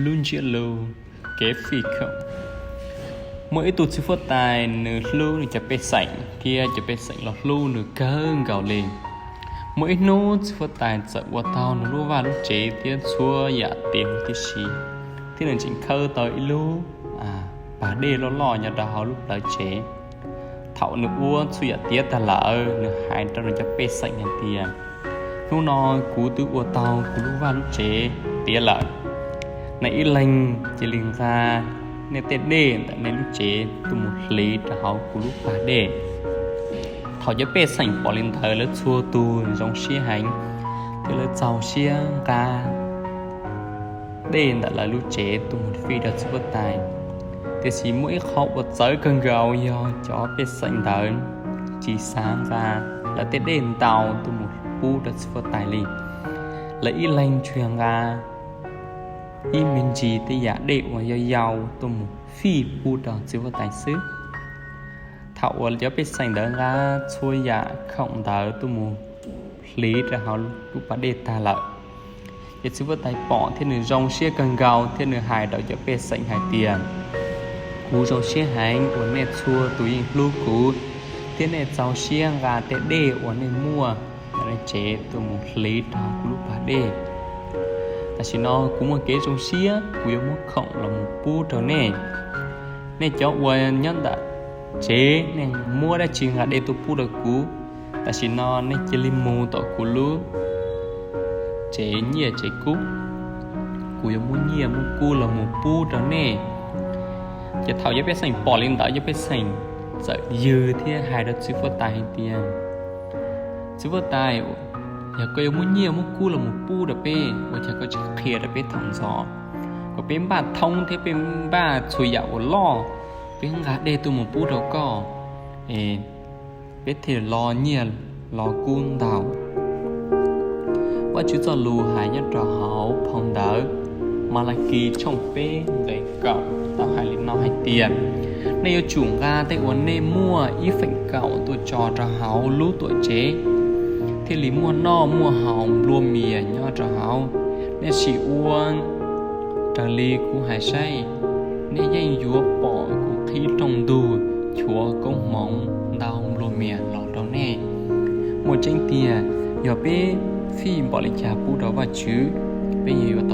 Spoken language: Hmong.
Lub ntsiab lus kev fij khoom. Muaj ib tug txiv huab tais, nws hlub nws cov pej xeem thiab cov pej xeem los hlub nws kawg nkaus li. Muaj ib hnub txiv huab tais txawm ua tau nws lub vaj lub tsev thiab txhua yam tiav huv tib si, thiab nws tseem khawb tau ib lub pas dej loj loj nyob rau hauv lub plawv tsev. Thaum nws ua txhua yam tiav tag lawm, nws hais rau nws cov pej xeem hais tias, hnub no kuv twb ua tau kuv lub vaj lub tsev tiav lawm. Nej ib leeg cia li nqa nej tej dej ntawm nej lub tsev tuaj mus hliv rau hauv kuv lub pas dej. Thaum cov pej xeem pom li ntawd, lawv txhua tus zoo siab heev, thiab lawv txaus siab nqa dej ntawm lawv lub tsev tuaj mus fij rau txiv huab tais. Tiam sis muaj ib qho uas txawv kawg nkaus yog cov pej xeem ntawd tsis xav nqa lawv tej dej ntau tuaj mus pub rau txiv huab tais li. Lawv ib leeg tsuas yog nqa ib me ntsis tej yam dej uas yau yau tuaj mus fij pub rau txiv huab tais xwb. Thaum uas cov pej xeem ntawd nqa txhua yam khoom ntawd tuaj mus hliv rau hauv lub pas dej tag lawm, ces txiv huab tais pom thiab nws zoo siab kawg nkaus thiab nws hais rau cov pej xeem hais tias, kuv zoo siab heev uas nej txhua tus yeej hlub kuv, thiab nej txaus siab nqa tej dej uas nej muaj ntawm nej tsev tuaj mus hliv rau kuv lub pas dej. Tam sim no kuv muaj kev zoo siab, kuv yuav muab khoom los mus pub rau nej. Nej cov uas nyob ntawm tsev, nej muab dab tsi nqa dej tuaj pub rau kuv? Tam sim no nej cia li mus tom kuv lub tsev nyiaj tsev kub, kuv yuav muab nyiaj muab kub los mus pub rau nej. Ces thaum cov pej xeem pom li ntawd, cov pej xeem txawm yws thiab hais rau txiv huab tais hais tias, txiv huab tais, yog koj yuav muab nyiaj muab kub los mus pub rau peb, ua cas koj tsis qhia rau peb thaum ntxov, kom peb npaj thoob thiab peb npaj txhua yam uas loj, peb nqa dej tuaj mus pub rau koj, peb thiaj los nyiaj los kub ntau. Vajtswv txoj lus hais nyob rau hauv phau ntawv Malakis tshooj peb nqe kaum tau hais li no hais tias, nej yuav tsum nqa tej uas nej muaj ib feem kaum tuaj tso rau hauv lub tuam tsev, thiaj li muaj noj muaj haus nplua mias nyob rau hauv. Nej sim ua raws li kuv hais saib, nej yeej yuav pom kuv qhib rooj ntug, chuav koob hmoov ntau nplua mias los rau nej. Muaj tseeb tiag, yog peb fij npaum li cas pub rau Vajtswv, peb yeej yuav